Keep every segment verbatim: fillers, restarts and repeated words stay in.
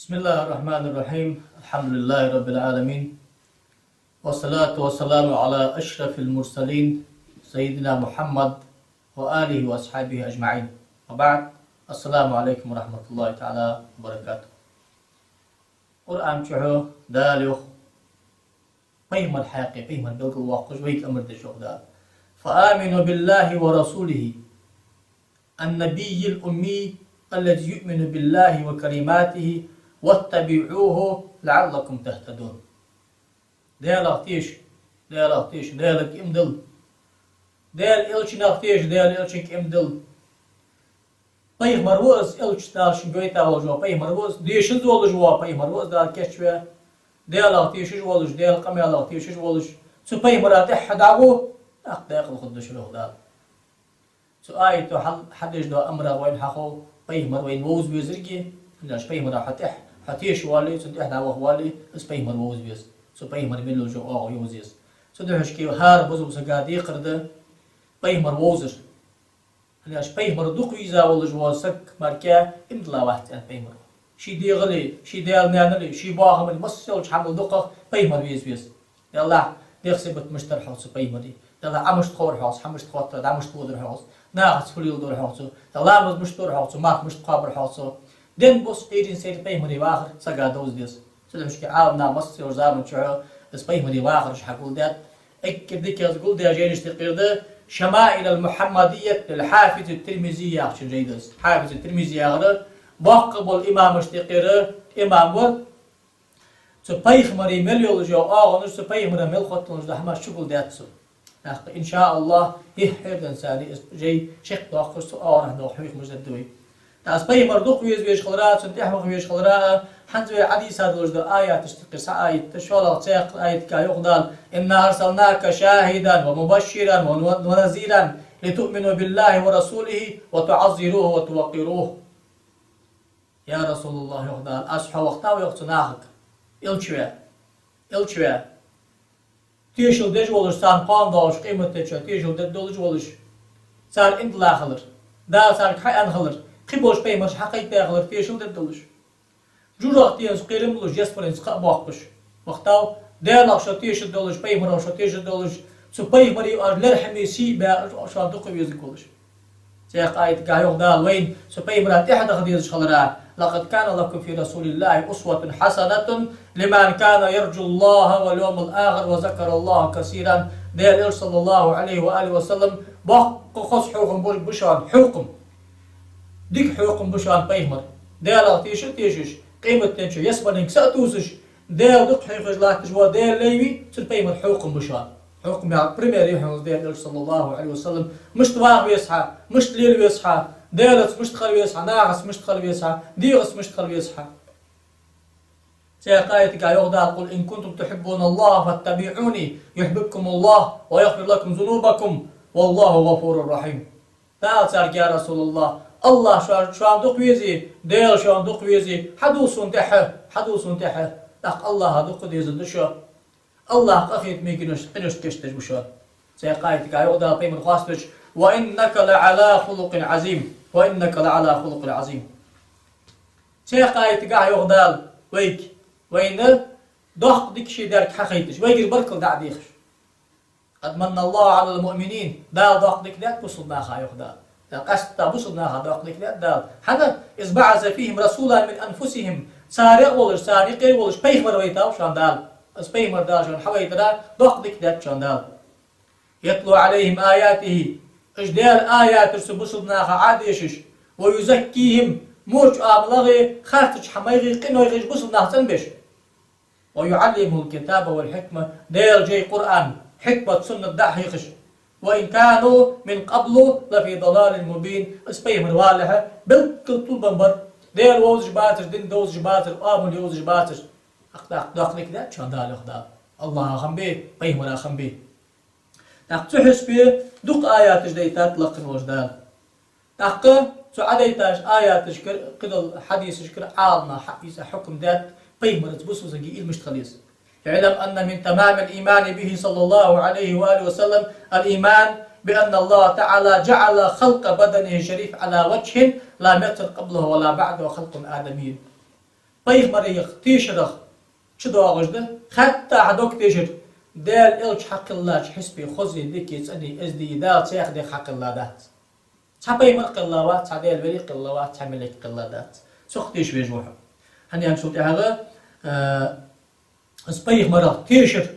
بسم الله الرحمن الرحيم. الحمد لله رب العالمين. والصلاة والسلام على أشرف المرسلين سيدنا محمد وآله وأصحابه أجمعين. وبعد. السلام عليكم ورحمة الله تعالى وبركاته. Къуръан чу Дала йоах, пайхамар хьакъехьа, пайхамар белгалвоаккхаш вайга амар деш йоах Дала: «فآمنوا بالله ورسوله النبي الأمي الذي يؤمن بالله وكلماته واتبعوه لعلكم تهتدون». Далах теша, Далах теша, Далага иман дилла. Даьла элчанах теша, Даьла элчанга иман дилла. Пайхамар ва из, элча Дала шуга вайта волаш вола пайхамар ва из, дешаш волаш вола пайхамар ва из Дала кийчваь. Далах тешаш волаш, Даьла къамаьлах тешаш волаш, цу пайхамара тӀехьа дӀагӀо, тӀаккха декъала хургда шо йоах Дала. Цу аято хьал-, хьадеш дола амарах вайна хьахов пайхамар вайна вовза везаргеи, хӀана аьлча пайхамара хьо тӀехьа, хьо теша вале, цунна тӀехьа дӀаваха вале, из пайхамар вовза веза. Цу пайхамара мел йолча оагӀув йовза еза. Цудухьа шке хӀара бусалба сага декхар да пайхамар вовзар. ХӀана аьлча пайхамар дукха веза волаш вола саг мара иман дилла вац аьннад пайхамара. Ший дегӀали, ший даьла-наьнали, ший бахамали, масса йолча хӀамал дукхагӀа пайхамар веза веза. Даллахь, дегӀ-сибат мишта дар хьогӀ цу пайхамара? Даллахь, Ӏа мишта ховр хьогӀ цо, хӀа мишта хоттар, дӀа мишта водар хьогӀ цо, нахаца фу леладор хьогӀ цо, Даллахь, ламаз мишта дор хьогӀ цо, марха мишта кхоабар хьогӀ цо? Ден бус Ӏуйрийна сайра пайхамара вахар сага довза деза. Цудухьа шке Ӏаламнаха масса йолча заман чухь из пайхамара вахараш хьагулдаьд. Эггара дикагӀа из гулдаь жайнашта юкъера да «شمائل المحمدية» للحافظ الترمذي яхачун жай да из. Хьафиз Тирмизи яхар боккха бола имамашта юкъера имам ва. Цу пайхамара мел йолаш йола оагӀонаш, цу пайхамара мел хотталуш дола хӀамаш чугулдаьд цо. ТӀаккха, иншааллахӀ, хьехардан царна из жай чакхдоаккхаш, цу оагӀорахьа дола хьехамаш дергда вай. ТӀаккха из пайхамар дукха веза везаш хилара, цунна тӀехьа ваха везаш хилара, хӀанз вай Ӏодийца долаш дола аяташта юкъера цхьа аят да, шоллагӀа цхьаькха аятагахьа йоах Дала: «إنا أرسلناك شاهدا ومبشرا ونذيرا لتؤمنوا بالله ورسوله وتعزروه وتوقروه». Я РасулаллахӀ, йоах Дала, аз хьо вахийтав йоах цу нахага, элча ваь, элча ваь, тешал деш волаш, царна кхоана доагӀаш, къематдийнахьа тешал деш долаш волаш, цар иман дилла хилар, Дала царга хьааьнна хилар, кхыболча пайхамарашка хьакхайкадаь хилар тешал деш долаш. ЖожагӀатенца кхерам болаш, ялсмаленца кхаъ боаккхаш вахийтав, Далах шо тешаш долаш, пайхамарах шо тешаш долаш, цу пайхамара оаш лерхӀаме сий баь, шоана дукха везаш волаш. Цхьаькха аятагахьа йоах Дала вайна, цу пайхамара тӀехьа даха дезаш хилара: «لقد كان لكم في رسول الله أسوة حسنة لمن كان يرجو الله واليوم الآخر وذكر الله كثيرا». Даьла Элча, саллаллахӀу Ӏалайхи ва алихи ва саллам, боккха хоза хьехам ба шоана, хьехам. Дика хьехам ба шоана пайхамара. Далах теша а тешаш, къематдийнахьа ялсмаленга са а тувсаш, Даьла дукха хьехаш латташ вола Даьла лай ва, цун пайхамара хьехам ба шоана. Хьехам яха пример я хьона Даьла Элча, саллаллахӀу Ӏалайхи ва саллам, мишта ваха веза хьа, мишта лела веза хьа, Даьлаца мишта хила веза хьа, нахаца мишта хила веза хьа, дегӀаца мишта хила веза хьа. Цхьаькха аятагахьа йоах Дала: «قل إن كنتم تحبون الله فاتبعوني يحببكم الله ويغفر لكم ذنوبكم والله غفور رحيم». Дала царга: «Я РасулаллахӀ, АллахӀ шо-, шоана дукха везе, Даьла шоана дукха везе, хьадувла сона тӀехьа, хьадувла сона тӀехьа, тӀаккха АллахӀа дукха дезаргда шо. АллахӀ къахетаме, къинош-, къиношта кийчдеш ва шо». Цхьаькха аятагахьа йоах Дала пайхамар хоаставеш: «وإنك لعلى خلق عظيم، وإنك لعلى خلق عظيم». Цхьаькха аятагахьа йоах Дала вайга, вайна доккха дика ше даьрга хьахайташ, вайгара баркал дӀа а дехаш. «قد من الله على المؤمنين». Дала доккха дика даьд бусалба наха, йоах Дала. Дала къаьстта бусалба наха доккха дика даьд Дала. ХӀана? «إذ بعث فيهم رسولا من أنفسهم». Царех волаш, царна юкъера волаш пайхамар вайтав шоана Дала. Из пайхамар Дала шоана хьавайтар доккха дика даьд шоана Дала. «يتلو عليهم آياته». Уж Даьла аяташ цу бусалба наха Ӏодешаш. «ويزكيهم». Моча амалагӀеи, харцача хӀамайгӀеи, къинойгӀеи уж бусалба нах цӀенбеш. «ويعلمهم الكتاب والحكمة», Даьла жай Къуръан, хьикмат, суннат дӀа а хьехаш. «وإن كانوا من قبل لفي ضلال مبين». Из пайхамар валалехьа, белггала тилбам бар. Даьла вовзаш бацар, дин довзаш бацар, Ӏамал йовзаш бацар. ТӀаккха доккха дика даьд шоана Дала, йоах Дала. АллахӀа хам бе, пайхамара хам бе. ТӀаккха цу хьисапе дукха аяташ дайтад лакхе волча Дала. ТӀаккха цу Ӏодайтача аяташкара, кхыдолча хьадисашкара Ӏаламнаха хьа-, из хьукам даьд, пайхамарца бусалба сага уйла мишта хила еза. «اعلم أن من تمام الإيمان به صلى الله عليه وآله وسلم الإيمان بأن الله تعالى جعل خلق بدنه الشريف على وجه لم يكن قبله ولا بعده خلق آدمي». Пайхамарах тешарах чудоагӀаш да, хӀаьта хьа дог тешар Даьла Элча хьакхеллача хьисапе, хоза, дика, цӀена, эздий Дала цхьа дегӀ хьакхелла дац. Цхьа пайхамар кхелла вац, цхьа Даьла вели кхелла вац, цхьа малейк кхелла дац. Цох теша везаш ва хьо. ХӀана аьлча цул тӀехьагӀа, а, из пайхамарах тешар,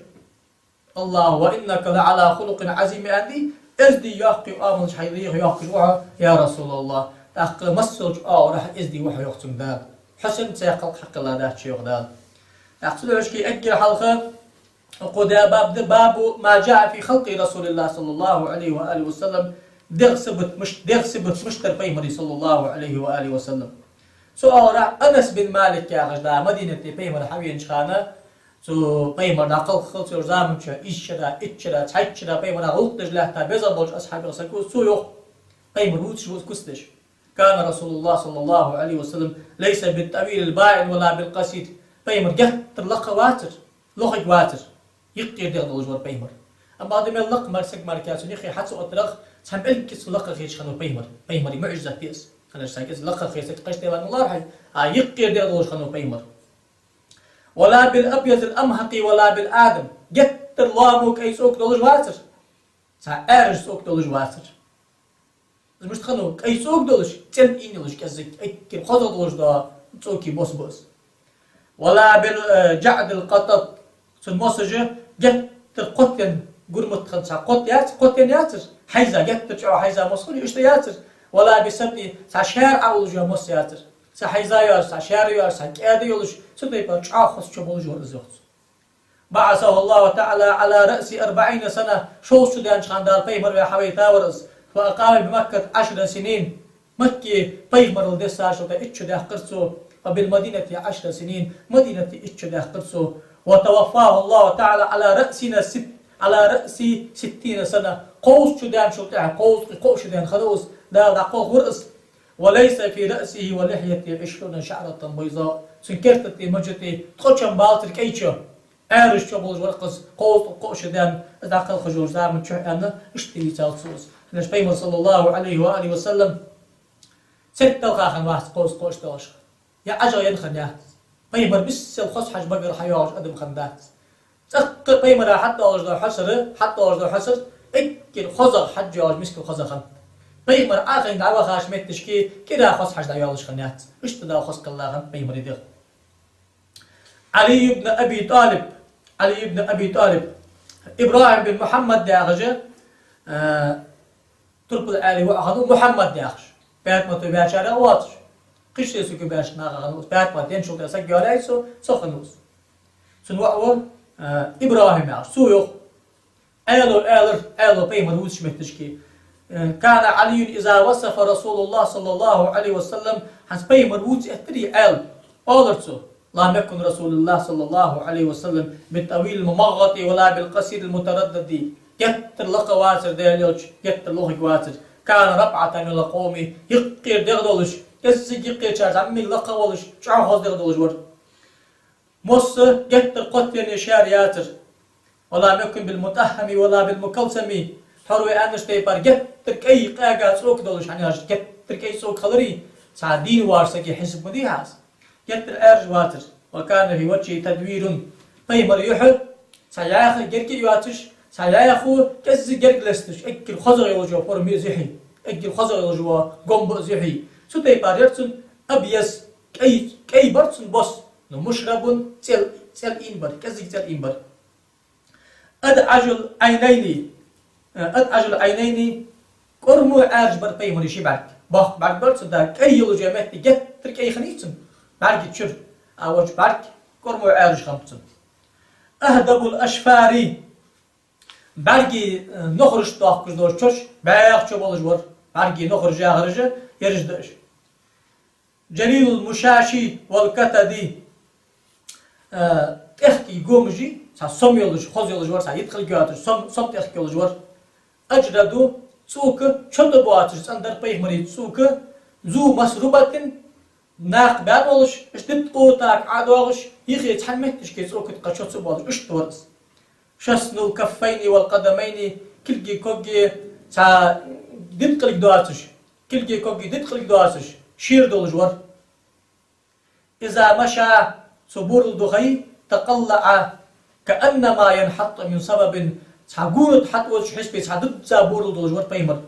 Аллаха: «وإنك لعلى خلق عظيم», аьнна, эздий йоккхий оамалаш хьайна леха йоахаш ва хьо, я РасулаллахӀ. ТӀаккха массалча оагӀорахьа эздий ва хьо, йоах цунга Дала. Хьо санна цхьа халкъ хьакхелла дац, йоах Дала. ТӀаккха цу дешашка эггара хьалха укхо даь баб да: باب ما جاء في خلق رسول الله صلى الله عليه وآله وسلم. ДегӀа сибат мишта, дегӀа сибат мишта дар пайхамара, صلى الله عليه وآله وسلم. Цу оагӀорахьа Анас бин Малик яхаш да, Мадинате пайхамар хьавенача хана, цу пайхамар дӀакхалхача заман чу, ийс шера, итт шера, цхьайтта шера пайхамара гӀулакх деш лаьтта беза болча асхьабех саг ва из, цо йоах, пайхамар вувцаш ва из куцдеш. كان رسول الله صلى الله عليه وسلم ليس بالطويل البائن ولا بالقصير. Пайхамар геттара лакха вацар, лохаг вацар, юкъера дегӀ долаш вар пайхамар. Амма адам мел лакха мара саг мара кхы цун юххе хьа ца оттарах, цхьа мелкица лакха хеташ хиннав пайхамар. Пайхамара муӀжизат я из. ХӀана аьлча саг из лакха хеташ кхачтеван лархьай, а юкъера дегӀ долаш хиннав пайхамар. ولا بالأبيض الأمهق ولا بالآدم. Геттара лоам, кӀай цӀока долаш вацар, цхьа Ӏаьржа цӀока долаш вацар. Из мишта хиннав? КӀай цӀока долаш, цӀена ин йолаш, кӀеззига эггара хозагӀа долаш дола цӀокий бос ба из. ولا بالجعد القطط. Цун мосаш геттара кхоттаенна, гурмат хинна цхьа кхотт яц, кхоттаенна яцар, хьайза, геттара чӀоагӀа хьайза мос хулий, иштта яцар. ولا بالسبط, цхьа шаьра Ӏоуллаш йола мос яцар. Цхьа хьайза йоацаш, цхьа шаьра йоацаш, цхьа кӀаьда йолаш, цу тайпара чӀоагӀа хоза чо болаш вар из, йоах цо. بعثه الله تعالى على رأس أربعين سنة, шовзткъа шу даьннача хана Дала пайхамар ваь хьавайта вар из. فأقام بمكة عشر سنين. Макке пайхамарал дессачул тӀехьагӀа итт шу даьккхар цо, وبالمدينة عشر سنين, Мадинате итт шу даьккхар цо. وتوفاه الله تعالى على رأس ست، على رأس ستين سنة. Кховзткъа шу даьнначул тӀехьагӀа, кховзткъеи кхо шу даьнна хиннав из, Дала дӀакхалхавир из. وليس في رأسه ولحيته عشرون شعرة بيضاء. Цун керта тӀа, мажа тӀа ткъо чам балацар кӀай чо. Ӏаьржа чо болаш вар-кх из, кховзткъеи кхо шу даьнна, из дӀакхалхаш йолча заман чу, аьнна, иштта дийцад цо из. ХӀана аьлча пайхамар, صلى الله عليه وآله وسلم, цергга талха хинна вац кховзткъеи кхо шу долаш. Е ӀажагӀа енна хинна яц. Пайхамар миссел хоза хьажа багара хьайоагӀаш адам хинна дац. ЦӀаккха пайхамара хьатӀадоалаш дола хьасар, хьатӀадоалаш дола хьасар эггара хозагӀа хьажа йоагӀаш мискал хоза хиннад. Пайхамар Ӏохайна дӀавахача метташка кӀира хоза хьажа дӀайоалаш хинна яц. Иштта Дала хоза кхелла хиннад пайхамара дегӀ. Ӏали ибн Аби ТӀалиб, Ӏали ибн Аби ТӀалиб, ИбрахӀим бин Мухьаммад яхаш, а, турпал Ӏаьлий воӀ хиннав, Мухьаммад яхаш. ПаьтӀмата ваьчарех воацаш, кхыча сесага ваьча нахах хиннав из. ПаьтӀмат енначул тӀехьагӀа саг йоалаяьй цо, цох хиннав из. Цун воӀ ва, а, ИбрахӀим яхаш. Цо йоах, Ӏаьлас аьлар, Ӏаьлас пайхамар вувцача метташка: كان علي إذا وصف رسول الله صلى الله عليه وسلم, хӀанз пайхамар вувцаш эттаре Ӏаьлас, оалар цо: لم يكن رسول الله صلى الله عليه وسلم بالطويل الممغط ولا بالقصير المتردد. Геттара лакха вацар Даьла Элча, геттара лохаг вацар. كان رفعة من القوم, юкъера дегӀ долаш, кӀеззига юкъерчарна зӀамига лакха волаш, чӀоагӀа хоза дегӀ долаш вар. Мос геттара кхоттаенна, шаьра яцар. ولم يكن بالمطهم ولا بالمكلثم. Тхьовра вай аьннача тайпара геттара кӀай, къаьга цӀока долаш, хӀана аьлча геттара кӀай цӀока хилар, цхьа дийна воаца сага хьисап ма дий хьа из. Геттара Ӏаьржа вацар. وكان في وجهه تدوير. Пайхамара юхь цхьа яха герга а йоацаш, цхьа яхо кӀеззига герга лесташ, эггара хозагӀа йолаш йола форма я из юхьий, эггара хозагӀа йолаш йола гом ба из юхьий. Цу тайпара яр цун. أبيض, кӀай, кӀай бар цун бос, но مشرب, цӀел, цӀел ийна бар, кӀеззига цӀел ийна бар. أدعج العينين, э, أدعج العينين, кӀормо Ӏаьржа бар пайхамара ши бӀарг. Боккха бӀарг бар цун, да, кӀай йолаш йола метте геттара кӀай хиннай цун бӀарга чура, а воча бӀарг кӀормо Ӏаьржа хиннаб цун. أهدب الأشفار, бӀаргий, э, нохараш доахкаш дола чо, бӀаьха чо болаш вар, бӀаргий нохараш яхараш, ераш да уж. جليل المشاش والكتد, э, тӀехкий гомажий, цхьа сом йолаш, хоза йолаш вар, цхьа йиткъалг йоацаш, сом, сом тӀехк йолаш вар. أجرد, цӀока чо тӀабоацаш цӀена дар пайхамара цӀока, ذو مسربة, накха баьнна волаш, иштта дитт къо тӀаккха ӀодоагӀаш, юхе цхьан метташка цӀока тӀа кхы чо ца боалаш, иштта вар из. شسن الكفين والقدمين, кулги, коги цхьа дитт къилг доацаш, кулги, коги дитт къилг доацаш, шера долаш вар. إذا مشى, цо бурал духе, تقلع كأنما ينحط من صبب, цхьа гона тӀа хьатӀавоалача хьисапе цхьа дизза бурал долаш вар пайхамар.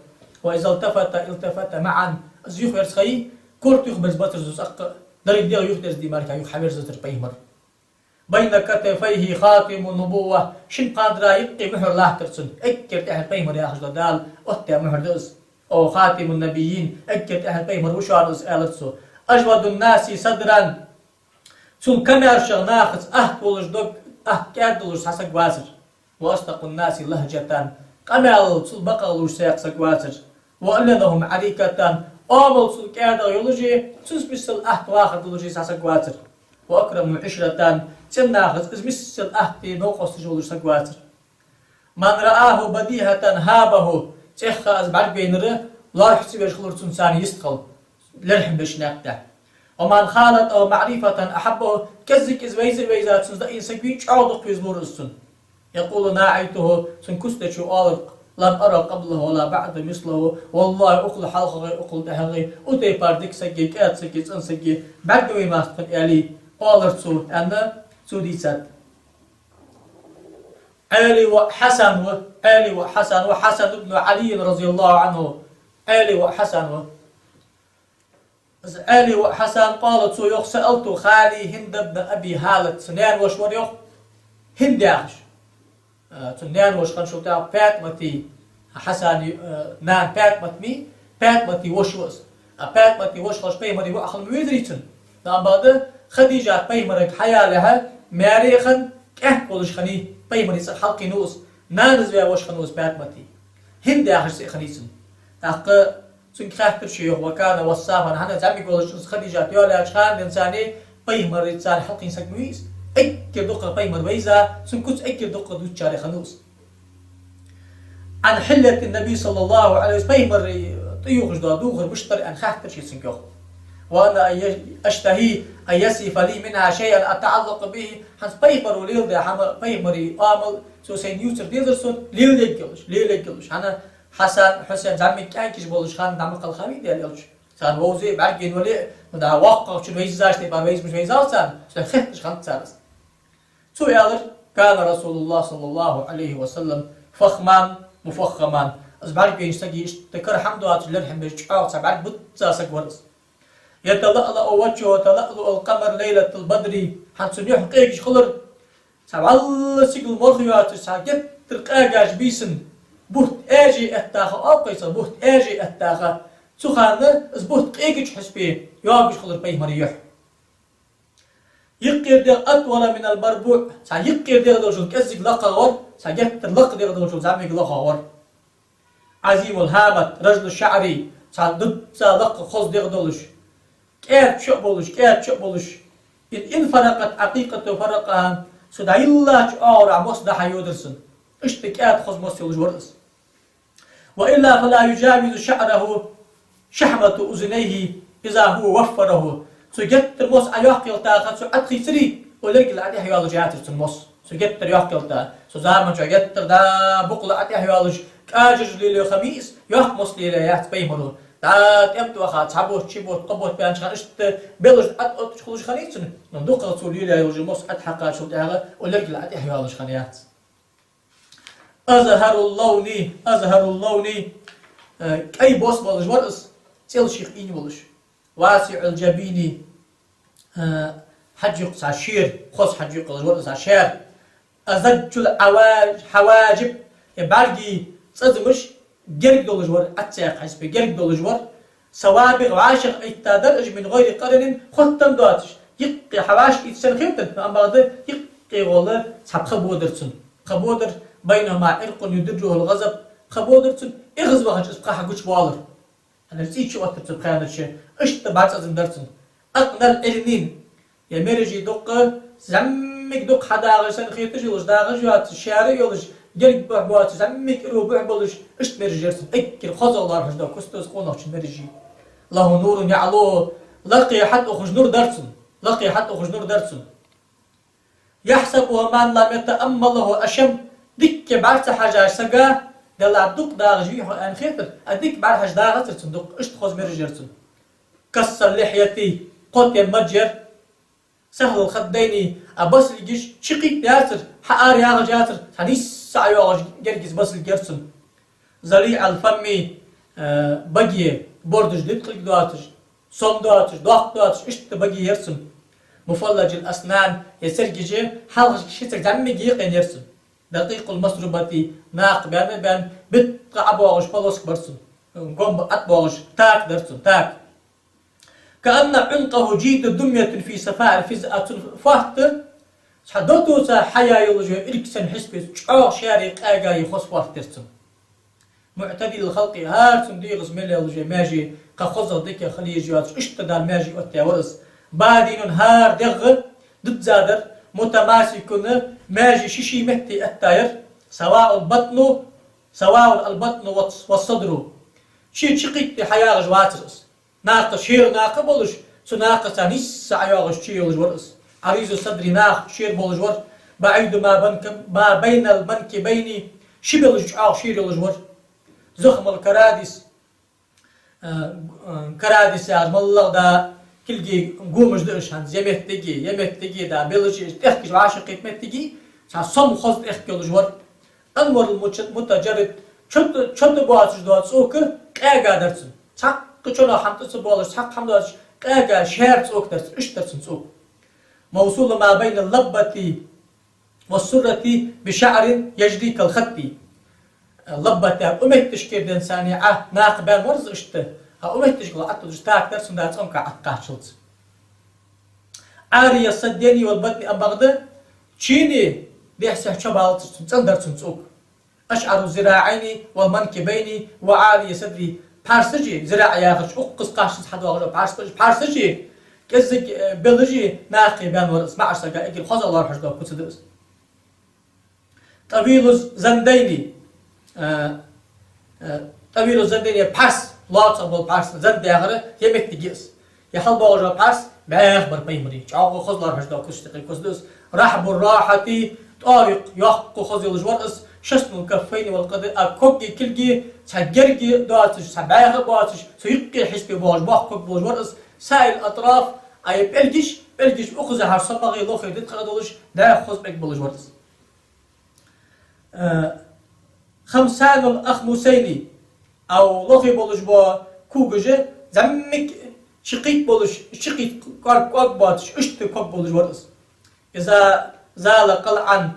وإذا التفت التفتا معا, из юхаверзахе, корта юхаберзабацар цо цӀаккха, деррига дегӀ юхадерзаде мара юха хьаверзацар пайхамар. بين كتفيه خاتم النبوة, шин кхандара юкъе мухӀар латтар цун, эггара тӀехьара пайхамар яхаш дола Дала оттадаь мухӀар да из. أو خاتم النبيين, эггара тӀехьара пайхамар ва шоана из, аьлар цо. أجود الناس صدرا, цул камаьршагӀа нахаца атта волаш дог, атта кӀаьда долаш цхьа саг вацар. وأصدق الناس لهجة, къамаьл цул бакъагӀа лувш цхьа саг вацар. وألينهم عريكة, оамал цул кӀаьдагӀа йолаш, цунца миссел атта вахар долаш цхьа саг вацар. وأكرم عشرة, цӀен нахаца из миссел атта новкъосташ волаш саг вацар. من رآه بديهة هابه, цӀенхашка из бӀаргавайнар лоархӀаш ца веш хилар цунна царна йистхила, лерхӀам беш наькъ тӀа. ومن خالطه معرفة أحبه, кӀеззига из вайза а вайза, цунца дӀаийна саг вий, чӀоагӀа дукха везалора из цунна. يقول ناعيته, цун куц дечо оалар: لم أر قبله ولا بعده مثله, валлахӀи, укхул хьалхагӀеи укхул тӀехьагӀеи, укх тайпара дика саги, кӀаьда саги, цӀена саги бӀаргавайнавац тхона, аьле, оалар цо, аьнна, цо дийцад. Ӏаьлий воӀ Хьасан ва, Ӏаьлий воӀ Хьасан ва, حسن بن علي رضي الله عنه, Ӏаьлий воӀ Хьасан ва. Из Ӏаьлий воӀ Хьасан, قال, цо йоах: سألت خالي هند بن أبي هالة, са наьна воша вар, йоах, Хинд яхаш. Э, цун наьна воша хинначул тӀехьагӀа ПаьтӀамата, Хьасана, э, нана ПаьтӀамат мий, ПаьтӀамата воша ва из. А ПаьтӀамата воша хилча пайхамара воӀ хила ма везарий цун. Но амма бакъда Хадижат пайхамарга хьаялалехьа, маьре а хинна, кӀаьнк волаш хиннай, пайхамара цӀагӀа хьалкхийнав из, нанас ваь воша хиннав из ПаьтӀамата. Хинд яхаш цӀи хиннай цун. ТӀаккха цунга хаьттар ший, йоах: وكان وصافا, хӀана, зӀамига волаш из Хадижат йоалаяьча хана денз царна пайхамара цӀагӀа хьалкхийна саг ма вий из. Эггара дукха пайхамар вайза, цун куц эггара дукха дувцачарех хиннав из. عن حلية النبي صلى الله عليه وسلم, пайхамара тӀаювхаш дола дувхар мишта дар аьнна хаьттар ший цунга, йоах. وأنا أشتهي أن يصف لي منها شيئا أتعلق به, хӀанз пайхамаро леладаь хӀама, пайхамара оамал цо сайна ювцар дезар сона, леладергйолаш, леладергйолаш. ХӀана, Хьасан, Хьусен зӀамига кӀаьнкаш болаш хана дӀа ма кхелхавий Даьла Элча. Царна вовзий, бӀаргавайнавале, ну да, воккхагӀчун вайзача тайпара вайза мишта вайзав царна, цо хетташ хиннад цар из. Цо аьлар: كان رسول الله صلى الله عليه وسلم فخما مفخما. Из бӀаргавайнача сага иштта кара хӀама доацаш, лерхӀам беш чӀоагӀа цхьа бӀаргагуш саг вар из. يتلألأ وجهه تلألؤ القمر ليلة البدر. ХӀанз цун юхь къегаш хилар, цхьа вӀалла сигала морх йоацаш, цхьа геттара къагаш бийсан, бутт аьже эттача хана, оалаш цхьа бутт аьже эттача хана, цу хана из бутт къегача хьисапе йоагаш хилар пайхамара юхь. Юкъера дегӀ أطول من المربوع, цхьа юкъера дегӀ долаш кӀеззига лакхагӀа вар, цхьа геттара лакха дегӀ долаш зӀамига лакхагӀа вар. عظيم الهامة رجل الشعر, цхьа дизза лакха хоза дегӀ долаш, кӀаьда чо а болаш, кӀаьда чо а болаш. إن انفرقت عقيقته فرقها, цо дӀайиллача оагӀорахьа мос дӀа-хьа йодар цун. Иштта кӀаьда хоза мос йолаш вар из. وإلا فلا يجاوز شعره شحمة أذنيه إذا هو وفره. Цо геттара мос Ӏойоаккхийтача, цо Ӏотхийцарий, цу лергал ӀотӀехьа йоалаш яцар цун мос. Цо геттара йоаккхийтача, цу заман чу геттара дӀа букъал ӀотӀехьа йоалаш, кӀажараш лелаю хӀама йий из, йоккха мос лелаяь яц пайхамаро. ДӀа тӀем тӀа ваха, цхьа бутт, ши бутт, кхо бутт баьннача хана иштта белаш ӀотӀ-, ӀотӀача хулаш хиннай цун, но дукхагӀа цо лелаяь йолаш йола мос ӀотӀахьекхачул тӀехьагӀа цу лергал ӀотӀехьа йоалаш хинна яц. أزهر اللون, أزهر اللون, э, кӀай бос болаш вар из, цӀел шийх ийна волаш. واسع الجبين, э, хьаж юкъ цхьа шера, хоза хьаж юкъ йолаш вар из, цхьа шера. أزج الحواج-, الحواجب, э, бӀаргий цӀацамаш герга долаш вар, Ӏадсаькх хьисапе герга долаш вар. سوابغ, вӀашагӀ эттадар уж, من غير قرن, хоттам доацаш. Юкъе хьавӀашагӀ ийцача санна хетар, амма бакъда юкъе гӀолла цхьа пха бодар цун. Пха бодар, بينهما عرق يدره الغضب, пха бодар цун, эгӀазвахача из пха хьагучабоалар. ХӀанз цӀий чуоттар цун пхаьнарча, иштта бӀаргий цӀацам дар цун. أقنى العرنين, е меражий дукха, зӀамига дукха хьадагӀаш санна хеташ йолаш, дагӀаш йоацаш, шера йолаш, герга бухь боацаш, зӀамига иру бухь болаш, иштта мераж яр цун, эггара хозагӀа лоархӀаш дола кустаза къонахчун меражий. له نور يعلوه, лакхе хьатӀаухаш нур дар цун, лакхе хьатӀаухаш нур дар цун. يحسبه من لم يتأمله أشم, дика бӀарга ца хьежача сага, делахь дукха дагӀаш вий хьо аьнна хетар, а дика бӀаргахьежача дагӀацар цун дукха, иштта хоза мераж яр цун. كث اللحية, кхо тем маж яр, سهل الخدين, а басилгаш чукхийттаяцар, хьаара ягӀаш яцар, цхьа нийсса йоагӀаш гергаца басилга яр цун. ضليع الفم, э, баге бордаш диткъилг доацаш, сом доацаш, доккха доацаш, иштта баге яр цун. مفلج الأسنان, е цергаш хьалхашка ши царг зӀамига екъаенна яр цун. دقيق المسربة, накха баьнна а баьнна, биткъа ӀобоагӀаш полоска бар цун. Гомба ӀотӀабоагӀаш така дар цун, така. كأن عنقه جيد دمية في صفاء الفزة, цун фоарт цхьа дотоца хьаяь йолаш йола ирг санна хьисап я, чӀоагӀа шаьра къаьга я хоза фоарт яр цун. معتدل الخلق, хӀара цун дегӀаца мел йолаш йола маьже кхы хозагӀа дика хила езаш йоацаш, иштта Дала маьже оттаяь вар из. بدين, хӀара дегӀ дизза дар, متماسك, маьже ший-ший метте этта яр. سواء البطن, سواء البطن والصدر. Ший чукхийтта хьаягӀаш вацар из. Накха шера накха болаш, цу накхаца нийсса йоагӀаш чу йолаш вар из. عريض الصدر, накха шера болаш вар. بعيد ما بنك-, ما بين المنكبين, ши белаж чӀоагӀа шера йолаш вар. ضخم الكراديس, э, э, карадис яхаш малагӀа да, кулгий гомаш да уж, хӀанз е меттиге, е меттиге да, белажи, тӀехкаш вӀашагӀкхийтта меттиге, цхьа сом хоза тӀехк йолаш вар. أنور المتجرد, чо тӀа, чо тӀа боацаш дола цӀока къаьга дар цун. Цхьаккха чо хӀама тӀа ца боалаш, цхьаккха хӀама доацаш, къаьга шаьра цӀока дар цун, иштта дар цун цӀока. موصول ما بين اللبة والسرة بشعر يجري كالخط. Лаббата, укх метташкара денз царна Ӏа накха баьнна вар из иштта, а укх метташка ла ӀотӀадужаш така дар цун, да цӀенка ӀотӀакхаччалца. عاري الصدين والبطن, амма бакъда чуйни дехьа-сехьа чо балацар цун, цӀена дар цун цӀока. أشعر الذراعين والمنكبين وعالي الصدر. Пхьарсаши, зираӀ яхача, укхаза кхаччалца хьадоагӀаш дола пхьарсаш, пхьарсаши, кӀеззига, э, белажи накхе баьнна вар из, маӀача сага эггара хоза лоархӀаш дола куц да из. طويل الزندين, э, э, طويل الزندين, пхьарс, лоацагӀа бола пхьарс, занд яхар е меттиг я из. Е хьалбоагӀаш бола пхьарс бӀеха бар пайхамара, чӀоагӀа хоза лоархӀаш дола куц, тӀехьа куц да из. رحب الراحة, тӀоа юкъ йоккха хоза йолаш вар из. شسن الكفين والقدمين, а коги кулги цхьа герга доацаш, цхьа бӀеха боацаш, цу юккъе хьисапе боагӀаш боккха ког болаш вар из. سائل الأطراف, а е пӀелгаш, пӀелгаш укхаза хьара сомагӀа лохе диткъа долаш, дӀаьха хоза пӀелг болаш вар из. Э, خمسان الأخمصين, а лохе болаш бола когаш зӀамига чукхийтта болаш, чукхийтта кӀоарга ког боацаш, иштта ког болаш вар из. إذا زال قلعا,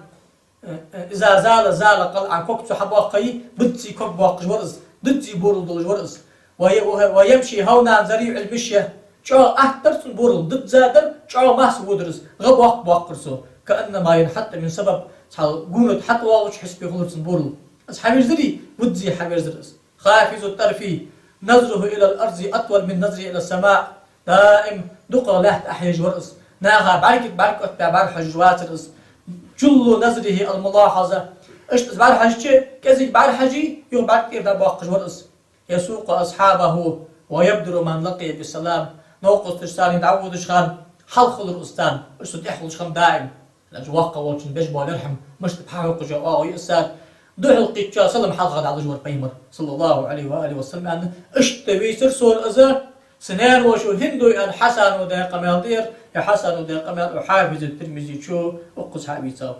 э, э, إذا زال زال قلعا, ког цо хьабоаккхе, бизза ког боаккхаш вар из, дизза бурал долаш вар из. وي-, وي-, ويمشي هونا ذريع المشية. ЧӀоагӀа атта дар цун бурал, дизза дар, чӀоагӀа масса водар из, гӀа боккха боаккхар цо. كأنما ينحط من سبب, цхьа гуна тӀа хьатӀавоагӀача хьисапе хулар цун бурал. Из хьаверзаре, визза хьаверзар из. خافض الطرف, نظره إلى الأرض أطول من نظره إلى السماء. Даим дукхагӀа лаьтта Ӏохьежаш вар из. Наха бӀарга, бӀарга оттабаь бӀарахьежаш вацар из. جل نظره الملاحظة. Иштта из бӀарахьежача, кӀезига бӀарахьежа, юха бӀарга тӀера дӀабоаккхаш вар из. يسوق أصحابه ويبدر من لقي بالسلام. Новкъосташца цхьана дӀаводача хана хьалха хулар из царна, уж цунна тӀехьа хулаш хиннаб даим. Значит, воккха волчун беш бола ярхӀам мишта пхьа хьокхаш я оагӀув я из цар. Духьал кхийтача салам хьалха дӀалуш вар пайхамар, صلى الله عليه وآله وسلم, аьнна, иштта вийцар сона из, са наьна-вошас Хинду аьнна Хьасана даь къамаьл да ер, е Хьасана даь къамаьл укх Хьафиз ат-Тирмизечо укхаза хьа а вийцав.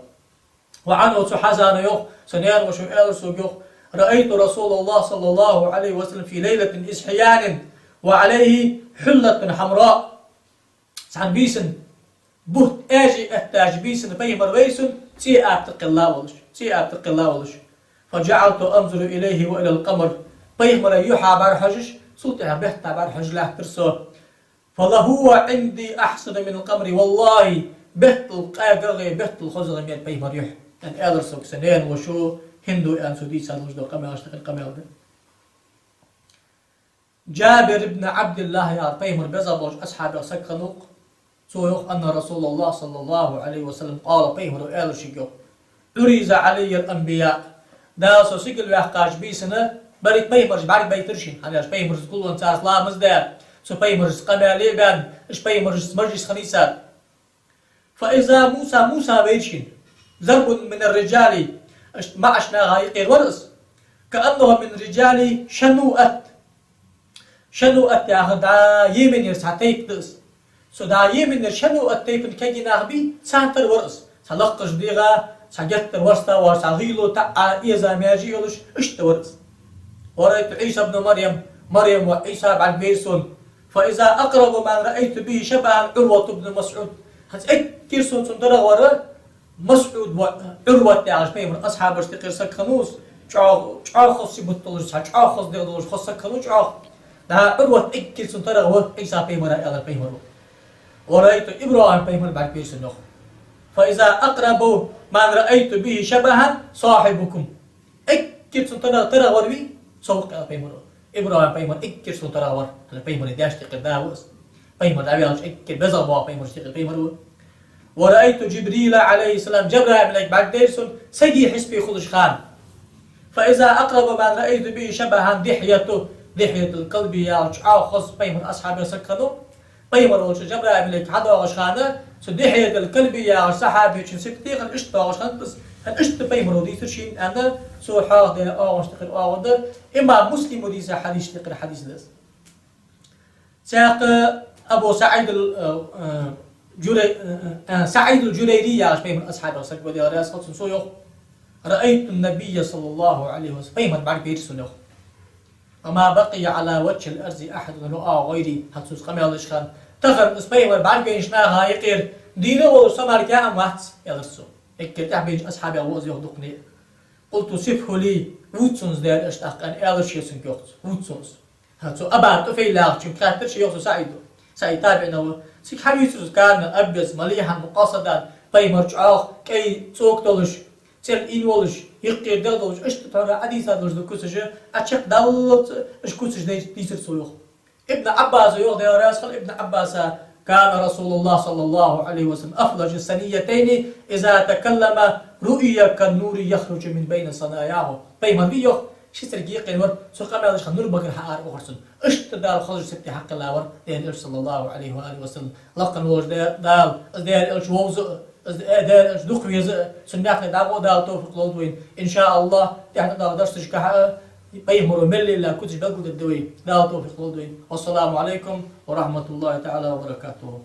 وعنه, цу Хьасана йоах, са наьна-вошас аьлар сога, йоах: رأيت رسول الله صلى الله عليه وسلم في ليلة إصحيان وعليه حلة حمراء. Цхьан бийсан, бутт аьже эттача бийсан пайхамар вай сона цӀен аба тӀа кхелла волаш, цӀен аба тӀа кхелла волаш. فجعلت أنظر إليه وإلى القمر. Пайхамара юхьа бӀарахьежаш, цул тӀехьа бетта бӀарахьежаш латтар со. فلهو عندي أحسن من القمر والله, беттал къаьгагӀа, беттал хозагӀа мер пайхамара юхь, аьнна, аьлар сога са наьна-вошас Хинду аьнна цо дийца долаш дола къамаьлаш тӀехьа къамаьл да. Джабир ибн Ӏабдиллахь яхар пайхамара беза болча асхьабех саг хиннав-кх. Цо йоах: أن رسول الله صلى الله عليه وسلم قال, пайхамара аьлар шийга, йоах: عرض علي الأنبياء. Дала со сигала ваьккхача бийсан берригаш пайхамараш бӀаргабайтар шийна, хӀана аьлча пайхамарашца гулвенна цар ламаз даь, цу пайхамарашца къамаьл баь, уж пайхамарашца мажлис хиннай цар. فإذا موسى, Муса вайра шийна. ضرب من الرجال, иштта маӀача наха юкъера вар из. كأنه من رجال شنوءة. شنوءة яхар дӀа Йеменера цхьа тайпа да из. Цу дӀа Йеменера шоана тайпан кагий нах бий, царна тара вар из. Цхьа лакхача дегӀа, цхьа геттара варста воацаш, цхьа гӀийла, таӀа, эза, маьже йолаш, иштта вар из. ورأيت عيسى ابن مريم, Марема воӀ Ӏийса бӀаргавайра сона. فإذا أقرب من رأيت به شبها عروة بن مسعود. ХӀанз эггара сона цунна тарагӀа вар МасӀуд воӀ Ӏурват яхаш пайхамара асхьабашта юкъера саг хиннав из, чӀоагӀа, чӀоагӀа хоза сибат долаш, цхьа чӀоагӀа хоза дегӀ долаш хоза саг хиннав, чӀоагӀа. ДӀа Ӏурвата эггара цунна тарагӀа ва Ӏийса пайхамара, аьлар пайхамара. ورأيت إبراهيم, пайхамар бӀаргавайра сона, йоах. فإذا أقرب من رأيت به شبها صاحبكم. Эггара цунна тарагӀа, тарагӀа вар вий, со ва-кх, аьлар пайхамара. ИбрахӀим пайхамар эггара цунна тарагӀа вар, хӀана пайхамара даьшта юкъера да ва из. Пайхамар дӀаваьлча эггара безагӀа боагӀа пайхамарашта юкъера пайхамар ва. ورأيت جبريل عليه السلام, Жабраил малайк бӀаргадайра сона, сага хьисапе хулаш хана. فإذا أقرب من رأيت به شبها دحية, Дихьятул Калби яхаш чӀоагӀа хоза пайхамара асхьабех саг хиннав. Пайхамар волча Жабраил малайк хьадоагӀаш хана, цу Дихьятул Калби яхача сахьабечун сибат хиннай, иштта доагӀаш хиннад из, хӀана иштта пайхамара дийцар шийна, аьнна, цо хьоахадаь оагӀонаш тӀехьара оагӀув да. Имам Муслима дийца хьадисашта юкъера хьадис да из. Цхьаькха Абу СаӀид ал-, э, э, Журай-, э, э, СаӀид ал-Журайри яхаш пайхамара асхьабех саг ва, Даьла раьза хилва цунна, цо йоах: رأيت النبي صلى الله عليه وسلم, пайхамар бӀаргавайра сона, йоах. وما بقي على وجه الأرض أحد رآه غيري, хӀанз цо из къамаьл деш хана. Тахан из пайхамар бӀаргавайнача наха юкъера дийна волаш со мара кхы а вац, аьлар цо. Эггара тӀехьа байнача асхьабех ва из, йоах, дукхане. قلت صفه لي, вувца сона из, Даьла элча, тӀаккха, аьнна, аьлар ше сона, йоах цо, вувца сона из. ХӀанз цу Аба ТӀуфайл яхачунга хаьттар ше, йоах цо, СаӀида. СаӀид табиӀий ва. Цига хьавийцар из, كان أبيض مليحا مقصدا, пайхамар чӀоагӀа кӀай цӀока долаш, цӀераш ийна волаш, юкъера дегӀ долаш, иштта тхьовра Ӏадийца долаш да куцаш, а чакхдаллалца уж куцаш дайча дийцар цо, йоах. Ибн Ӏаббаса йоах, Даьла раьза хилва Ибн Ӏаббаса: كان رسول الله صلى الله عليه وسلم أفلج الثنيتين إذا تكلم رؤي كالنور يخرج من بين ثناياه. Пайхамар вий, йоах, ши цӀерга юкъе вар, цо къамаьл деш хана нур багара хьаара ухар цун. Иштта Дала хозача сибате хьакхелла вар Даьла элча, صلى الله عليه وآله وسلم. Лакха волча Даь-, Дала из Даьла элча вовза а, из Даьла элча дукха веза а, цун мехка дӀагӀо Дала товфикъ лолда вайна. إن شاء الله, тӀехьа дӀадоагӀача дарсашка а пайхамара мел лелла куцаш белгалдергда вай, Дала товфикъ лолда вайна. والسلام عليكم ورحمة الله تعالى وبركاته.